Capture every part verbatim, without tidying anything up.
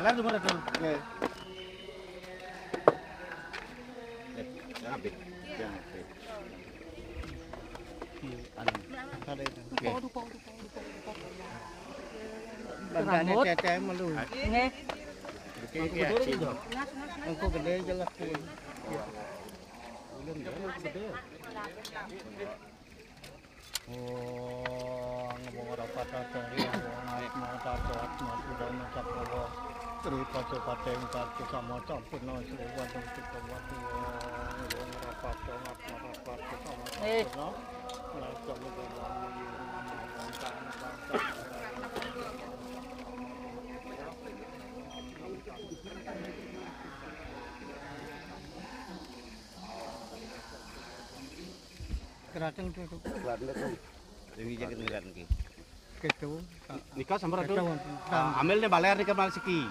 Kelar tuh, Ratu. Oke. Eh, jangan, Pik. Jangan, Pik. Iya, anu. Ada itu. Oke. Bangkane cecem melu. Nggih. Oke, oke, oke. Engko gede jelas kuwi. Ulun gede. Wong, wong ora patah, wong atma, tato atma, sudana saprawa. Sri Pasupati ing Kartu sama sampurna, Sri Wadu Sukawati, wong, wong ora patah, atma ora patah, sama sampurna. Nah, kamu jangan bangsa, bangsa. Kerateng tuh. Kerateng tuh. Dewi jaket ngerat niki. Gitu. Nika sampun Ratu. Gitu. Ah, ambil nih baler nika mal siki.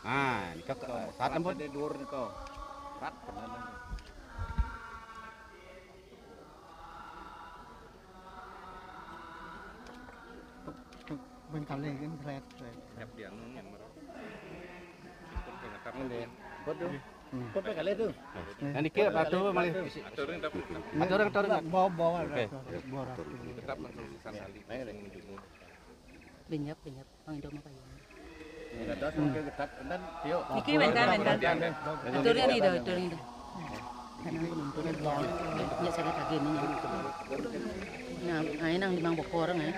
Nah, nika ke, saat ampun. Ada dhuwur nika. Rat. Bengkale kan keret. Siap dia nunggu merah. Ikut pengetap. Ini. Betul. Kok pe kalih tuh? Nah, niki Ratu malih. Atur, atur. Atur, atur. Bawa, bawa. Oke. Bawa Ratu. Tetap langsung sandali. Benyap, benyap. Mang Indo mah kaya. Ini ada semakin ketat, enten, yuk. Iki wénten, wénten. Atur ini, atur ini. Karena aku nonton ya, saya lagi ini. Nah, ayo nang di Mang Bokor, ya.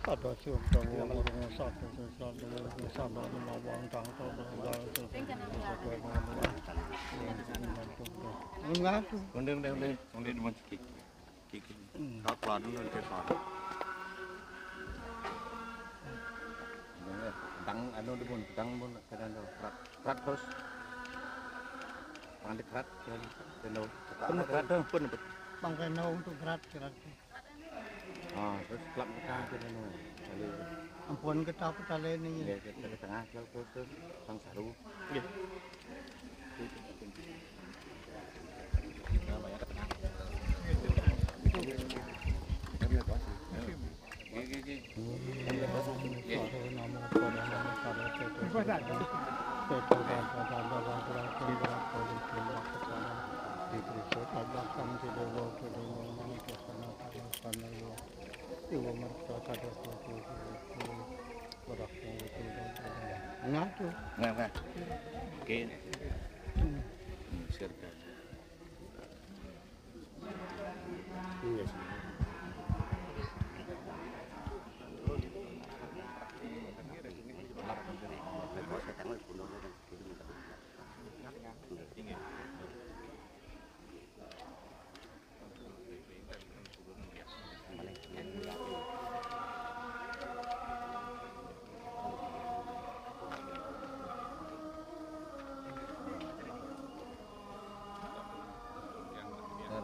Ada sing utawa urung satu sing satu sing sama menawa kang to. Enggak. Undi, undi, undi. Undi di Monciki. Kiki. Hmm. Kak pelan nanti, Pak. Tang anu di pun, tang pun kadang tuh. Prak, prak terus. Pangan di prak, ya. Penuh. Penuh prak tuh. Penuh. Pangkeno untuk gerak, gerak. Ah, terus klap kita ke sana. Lalu ampun kita apa tali ini. Ya, kita ke tengah, terus, terus, terus, sang saru. Iya. Kita banyak ke tengah. Iya, iya, iya. Iya, iya, iya. Iya. Iya. Dewa merta kada kudu ora kudu. Nah, tuh. Nah, nah. Oke. Hmm. Hmm, sirga. Iya.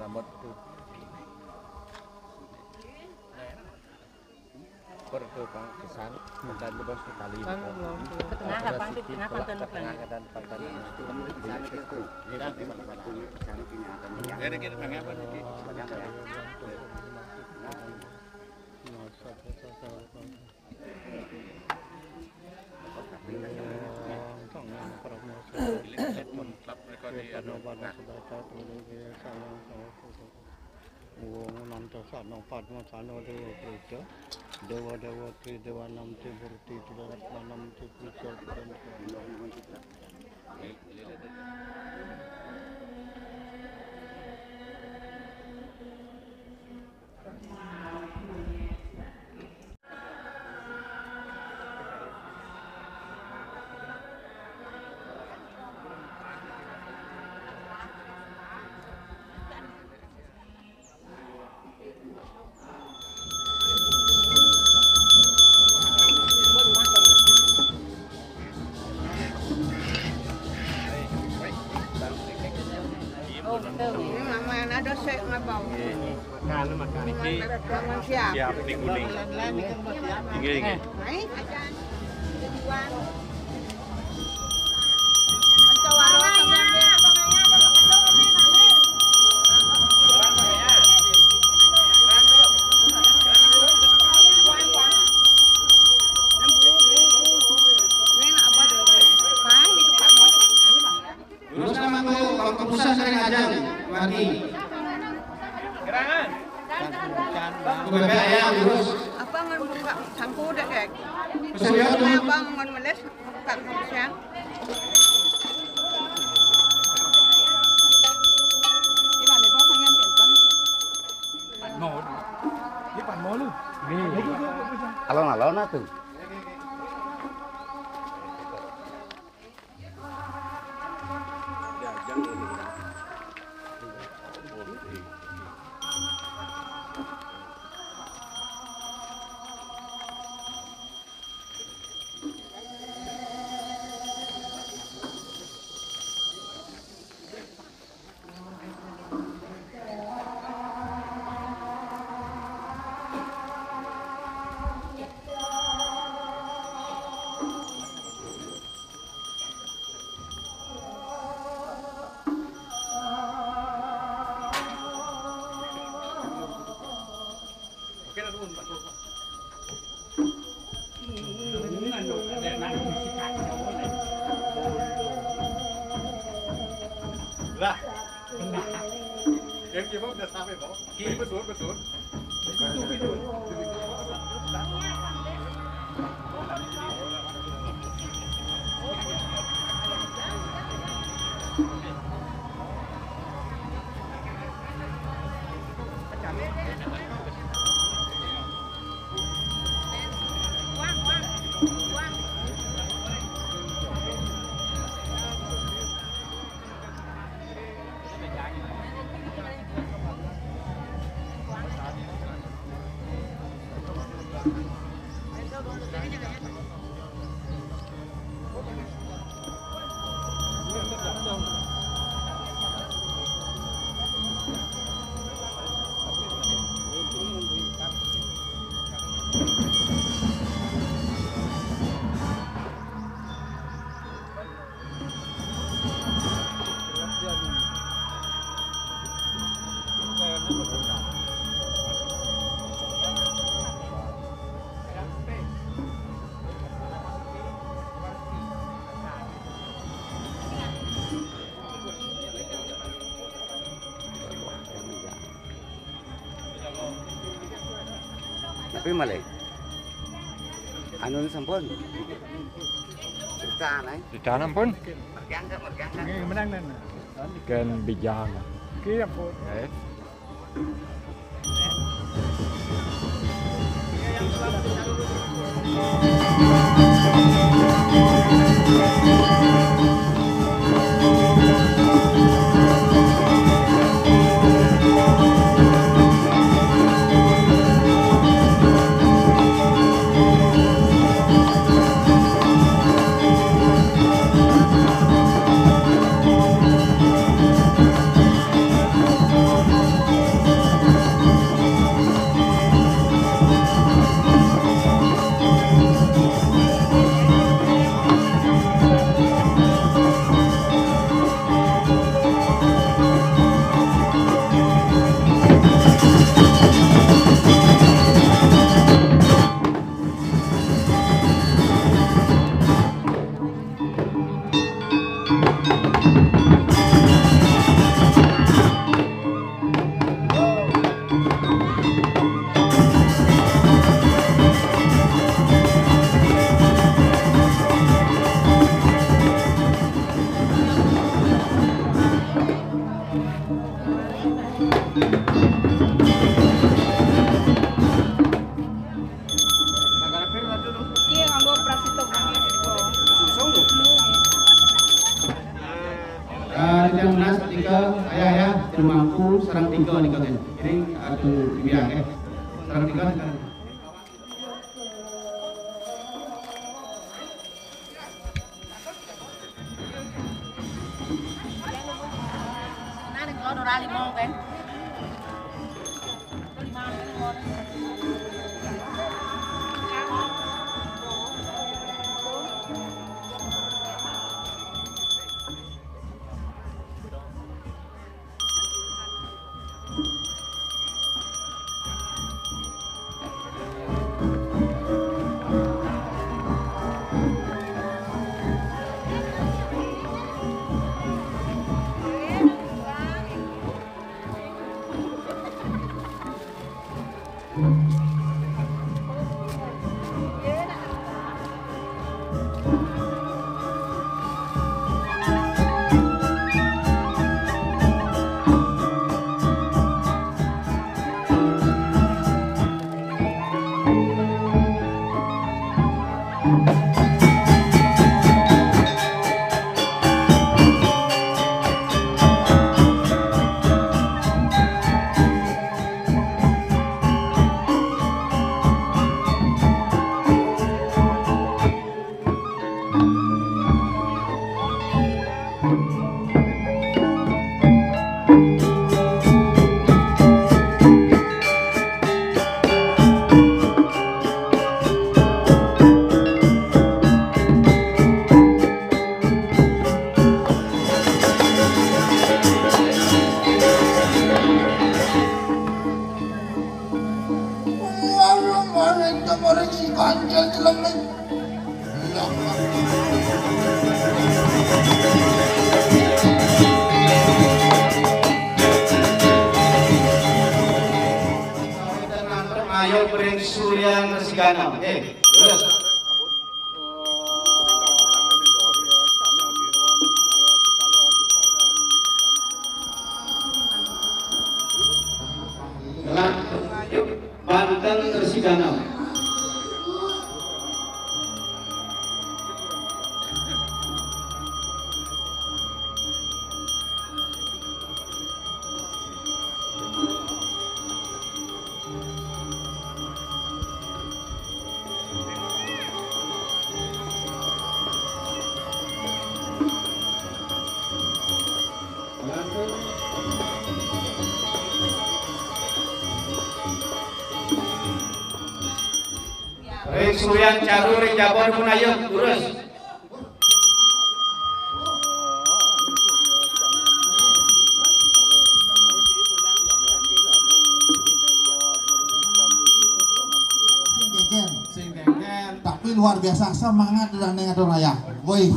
Rambut tuh. Pertukangan kesan dan bos sekali. Kan belum tuh. Ke tengah apa? Ke tengah apa? Ke tengah dan pantai. Ada kita tengah apa nih? Wong nanta sana padma sana dewa preja, dewa dewa tri dewa nam tri burti tri ratna nam tri puja. Ini mana ada sik ngabau. Makan, makan. Niki siap. Siap ning kuning. Inggih, inggih. Naik aja. Tujuan. Aja warung sampeyan. Abang, mau nulis, Kak Rusya. Alon-alon atuh. Lah. Yang gimana udah sampai, Bang? Oke. Betul, betul. Tapi malih. Anu sampun. Cerita naik. Cerita pun. Mergiang ke, mergiang ke. Nggih, menang, menang. Kan bijang. Nggih, ampun. Eh. Iki nganggo prasito. Ah, tiang nas nika, ayah, ayah, jero mangku sareng tika nika, kan. Ini atuh biang, eh. Sareng tika, kan. Ayo, Pring Suryan Resigana. Eh, terus. Banten Resigana. Ring Suryan Caru, ring Jabon pun ayo, terus. Sing dengken. Sing dengken. Tapi luar biasa semangat udah ning atur raya. Woi.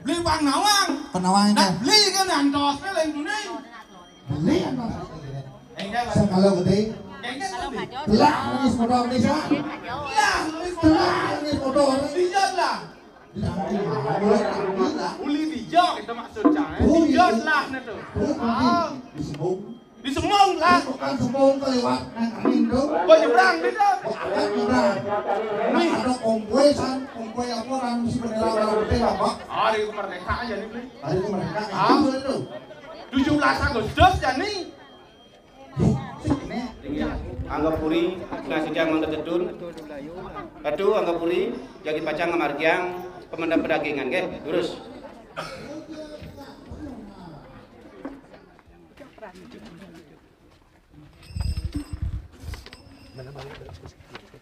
Beli Bang Nawang. Penawang. Nah, beli kan antos lain dunia. Beli antos. Sekali gede. Telah nangis motor Indonesia. Telah nangis motor. Dijot lah. Uli dijot itu maksudnya. Dijot lah itu. Disembung. Disembung lah. Bukan sembung kelewat nang angin tuh. Gua nyebrang gitu. Bukan nyebrang. Nih. Ada kompoi san, kompoi apa orang si bendera orang putih apa? Hari kemerdekaan aja nih. Hari kemerdekaan. Ah. Itu. Tujuh belas Agustus ya nih. Anggapuri, nah sidang mangga tedun. Aduh, Anggapuri, jagi pacang ngamargiang pemendam pedagingan, nggih, terus.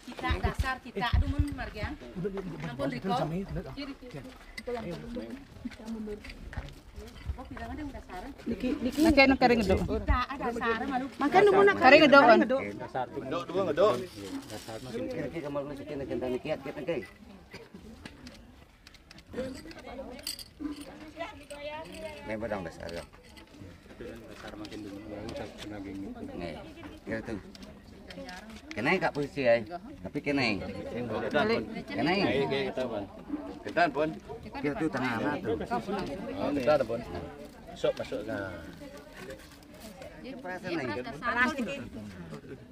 Kita dasar kita, aduh mun margiang. Ampun Riko. Kiri, kiri. Niki, niki. Mangke nu kari ngeduk. Mangke nu mun kari ngeduk, On. Ngeduk dua ngeduk. Niki kamar niki niki niki niki. Nih, bedang dasar ya. Dasar makin dulu. Nih, ya tuh. Kena Kak posisi ya. Tapi kena. Balik. Kena. Kita pun. Kita tuh tengah anak tuh. Oh, kita pun. Sok masuk ke. Perasaan nih. Plastik.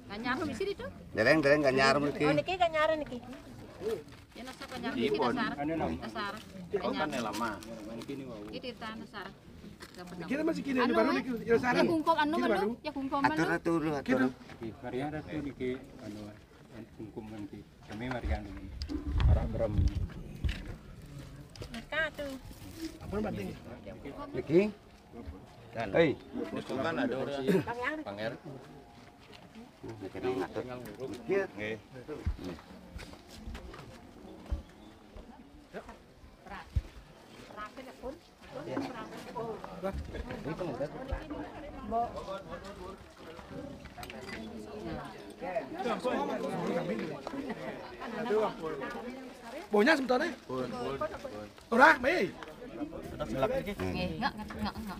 Kanyar di sini tuh. Dereng, dereng kanyar mriki. Oh, niki kanyar niki. Ya nasa kanyar niki dasar. Dasar. Kanyar. Kan lama. Iki cerita dasar. Kira masih kini baru niki. Ya saran. Ya kungkum anu. Atur, atur, atur. Gitu. Varian ratu niki anu kungkum niki. Kami marian dulu. Arak berem. Mereka tuh. Apa berarti? Niki? Hei. Kan ada orang si Panger. Niki ngatur. Nggih. Bonya sementara? Ora, Mei. Nggih, enggak, enggak, enggak.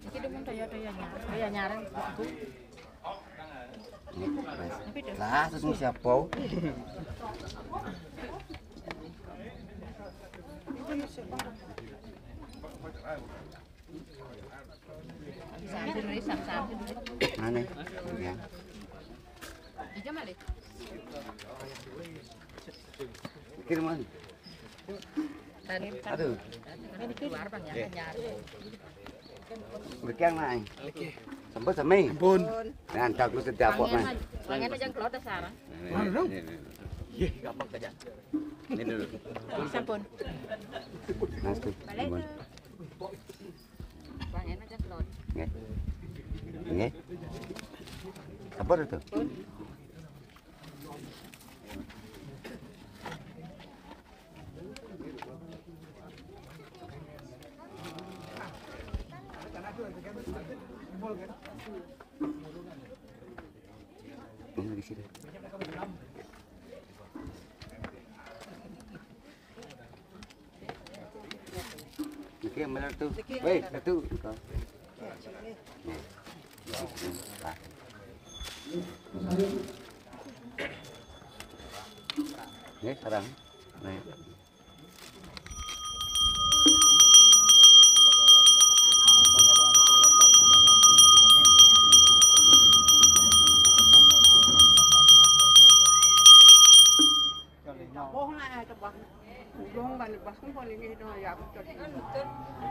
Iki demen daya-daya nyar-, daya nyarang. Lah, terus siapa? Sambil, Ri, sam-, sambil dulu. Mana? Ya. Ijo malih. Pikir mana? Tadi aduh. Keluar, Bang, ya, nyari. Pikir naik. Oke. Sempet sami. Ampun. Nah, ndak lu setiap kok, Mas. Pengen aja keluar dasar. Mana dong? Iya, gampang aja. Ini dulu. Sampun. Mas tuh. Balik. Ampun. Bang, enak ya, Lon. Nggih. Nggih. Sabar itu. Ini di sini. Oke, bener tuh. Weh, satu. Nih, sekarang. Nih.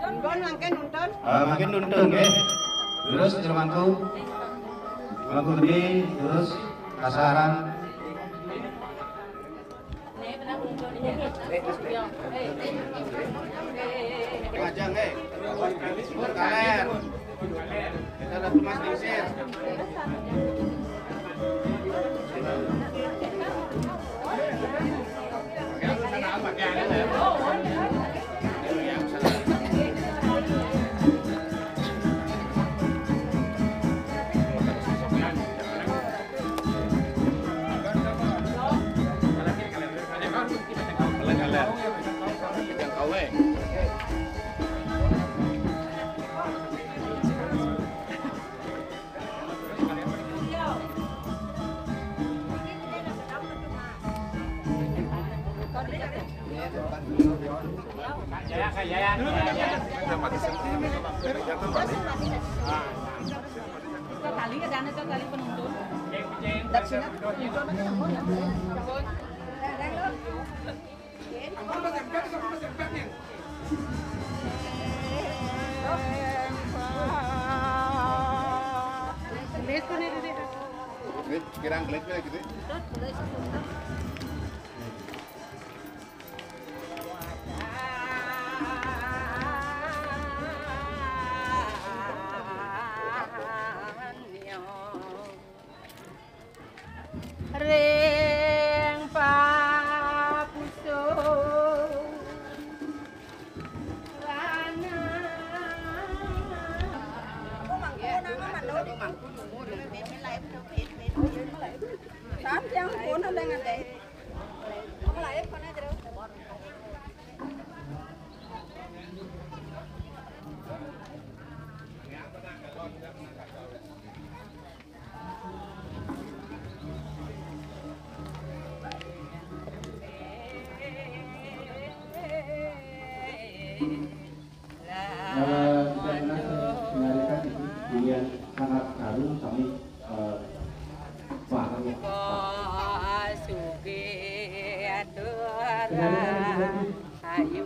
Nonton, mangke nonton. Ah, mangke nonton, nggih. Terus, terus mangku. Mangku gede, terus kasaran. Aja, nggih. Kaler. Kita ada Mas Lingsir. Ini kirang gelis gitu. Ring papusun ranah. Sampeyan pun ada ngerti. Eh, kita pernah menyaksikan itu, kemudian sangat haru kami, eh, bareng. Sugih atur. Ayu.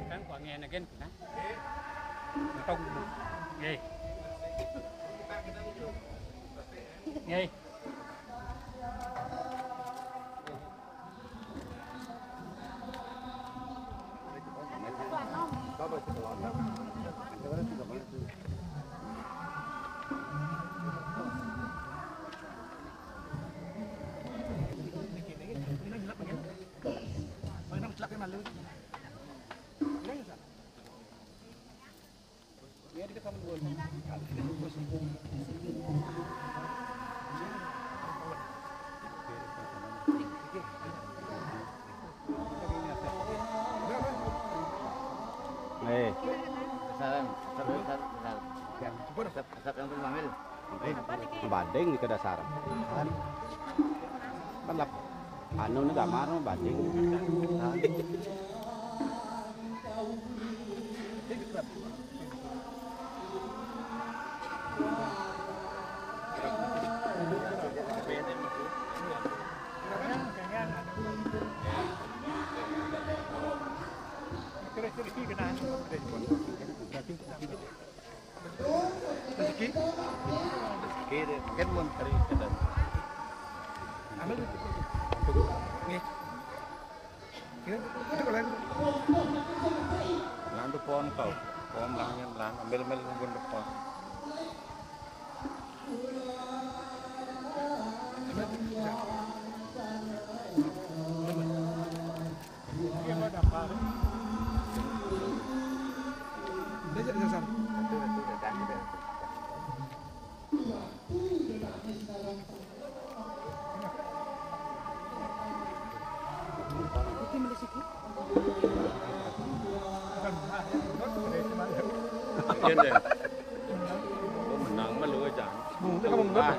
Kan kok ngene kan, nah. Entong. Nggih. Nggih. Eh. Salam, salam, salam, salam. Asap, asap yang tuh, Mamil. Eh, banding di kedasaran. Kan lap-, anu ni gambar mah banding. Rezeki? Rezeki deh, mungkin belum hari kita. Ambil. Nih. Ini, itu kalau itu. Nanti pohon kau, pohon belakangnya belang, ambil-ambil pohon depan. Iya deh. Menang mah lu aja. Mungkin kamu menang.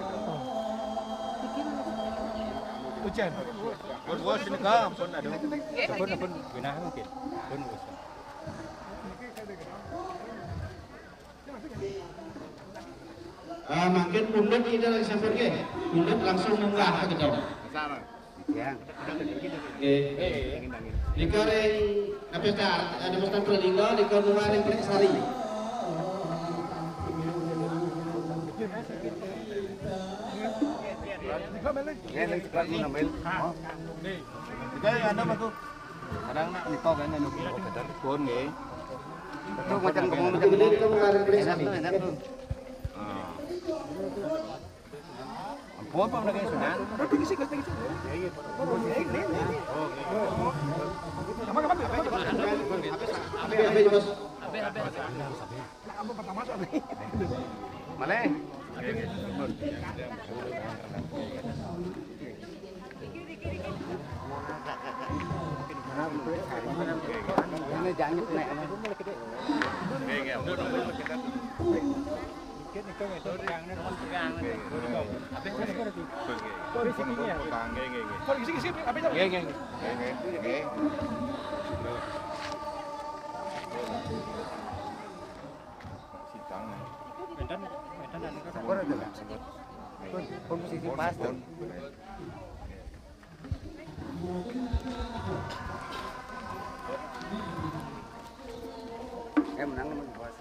Ujian. Buat gua sini, Kak. Ampun, aduh. Ampun, ampun. Genah mungkin. Ampun, Gus. Ah, mungkin pundut kita lagi sampai ke. Pundut langsung munggah gitu. Besar. Yang. Nggih. Nika ring Dapesta, Dapesta Pralingga, nika munggah ring Pelek Sari. Nggih, ning cepat mun ambil. Nika yang ada, Mas. Kadang nak nika kene niku. Pun nggih. Itu macam kamu macam ini. Enak tuh, enak tuh. Ah. Ampun, Pak, udah kayak Sunan. Apa, apa, apa, apa, bos? Malih. Ini jangan nek. Medan, Medan anu kan. Syukur aja lah. Pun, pun posisi pas tuh. Eh, menang, menang, bos.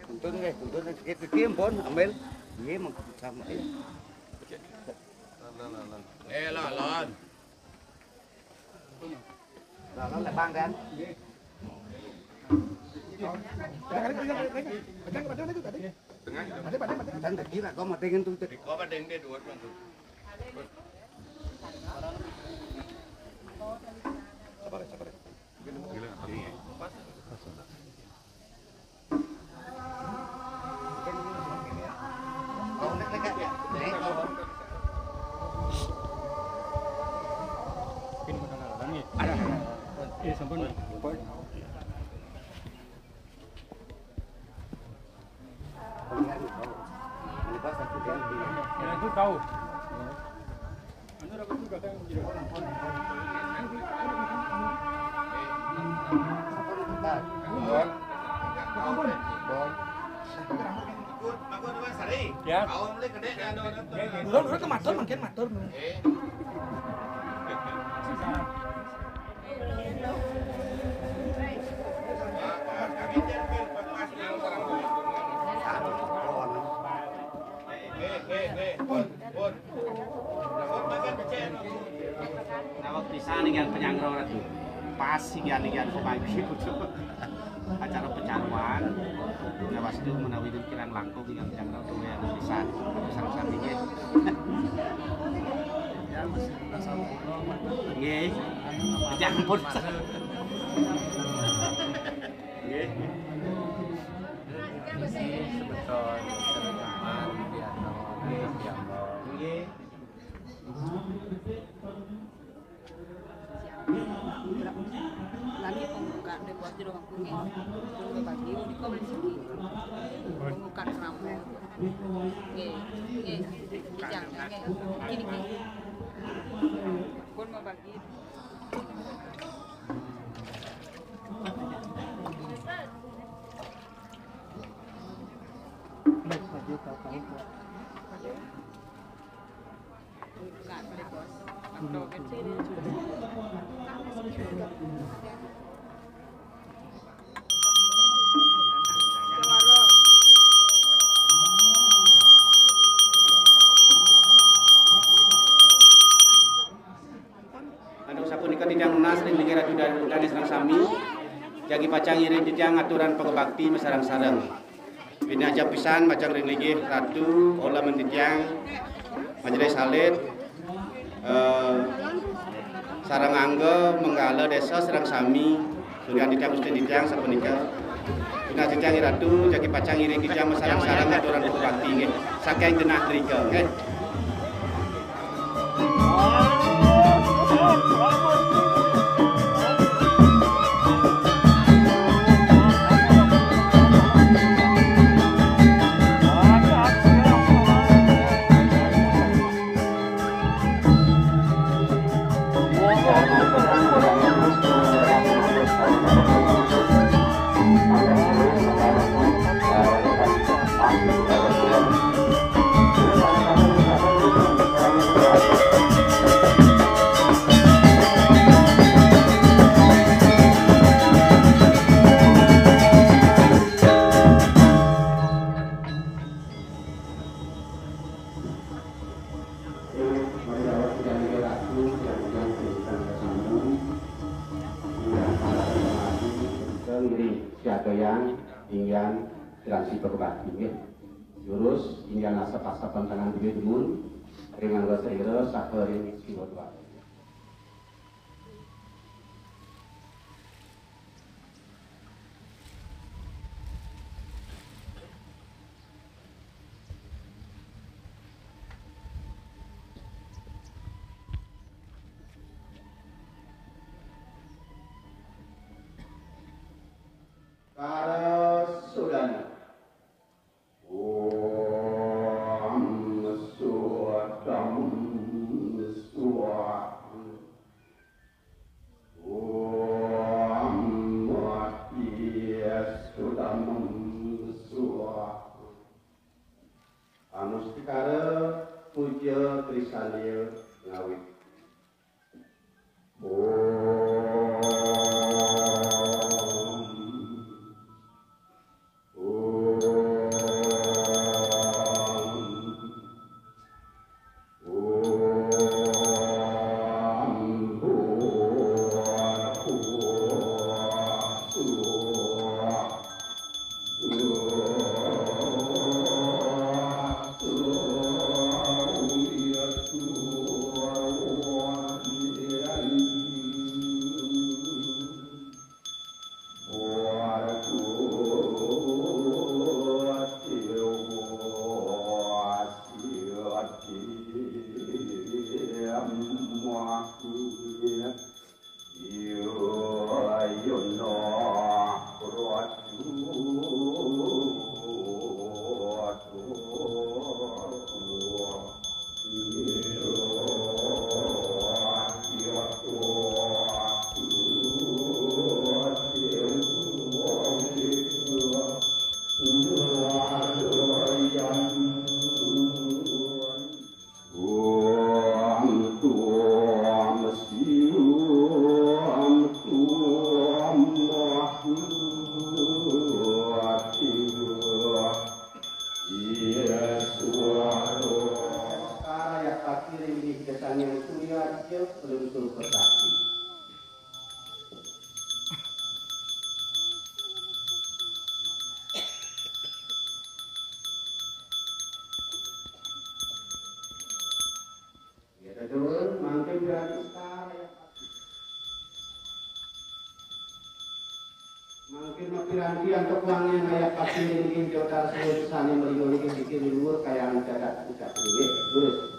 Tuntun nggih, tuntun nggih, gede, pun ambil. Nggih, mengkebut sama, eh. Eh, Lon, Lon. Lon, Lon, Bang, kan? Tengah. Ada, ada, ada. Dan tak kira kau mau dengan tuh. Kau mau dengan dia dua orang tuh. Sabar, sabar. Gila, apa nih? Ada. Iya, sampun. Nah, itu tahu. Ya. Dulu, dulu ke matur, mungkin matur, dulu. Naweg pisan inggihan penyanggra Ratu. Pas inggihan, inggihan pemanggi acara pecaruan. Ngawastu menawi kirang langkung inggihan penyanggra tuwe pisan. Sareng sami nggih. Nggih. Jangan pun. Nggih. Sebetul, sebetul, biasa, nggih. Lani pembukaan deposit doang kuning. Pun bagi di komen sini. Pembukaan ramai. Nggih, nggih. Jangan, nggih. Gini, gini. Pun mau bagi. Anu sapunika titiang nunas ring linggih Ratu Dan-, Danes sareng sami. Jagi pacang ngiring titiang aturan pangabakti masareng-sareng. Ini aja pisan macam ring linggih Ratu, olah men titiang, majelis alit, eh, sareng angga, menggala desa sareng sami. Sulian titiang Gusti titiang sapunika. Genah titiang Ratu, jagi pacang ngiring titiang masareng-sareng aturan pangabakti nggih. Saking genah mrika nggih. Siaga yang inggian piranti berbakti, nggih. Jurus inggian asep-asepan tangan duwe dumun, ring angga srira saha ring siwa dua. Kara sudana. Om sudam swaha. Om mati sudam swaha. Anustikara puja trisandya ngawit. Om. Om. Om. Karayat pakiring di Kesangin Surya Arjo, Pelungsur Pesakti. Ya, betul. Mangkin berarti sekarang ya, Pak. Mangkin mapiranti antuk wangian ayat pasti niki jotar seluruh sani meliyo niki bikin luhur kayangan jagat ucap nggih. Terus.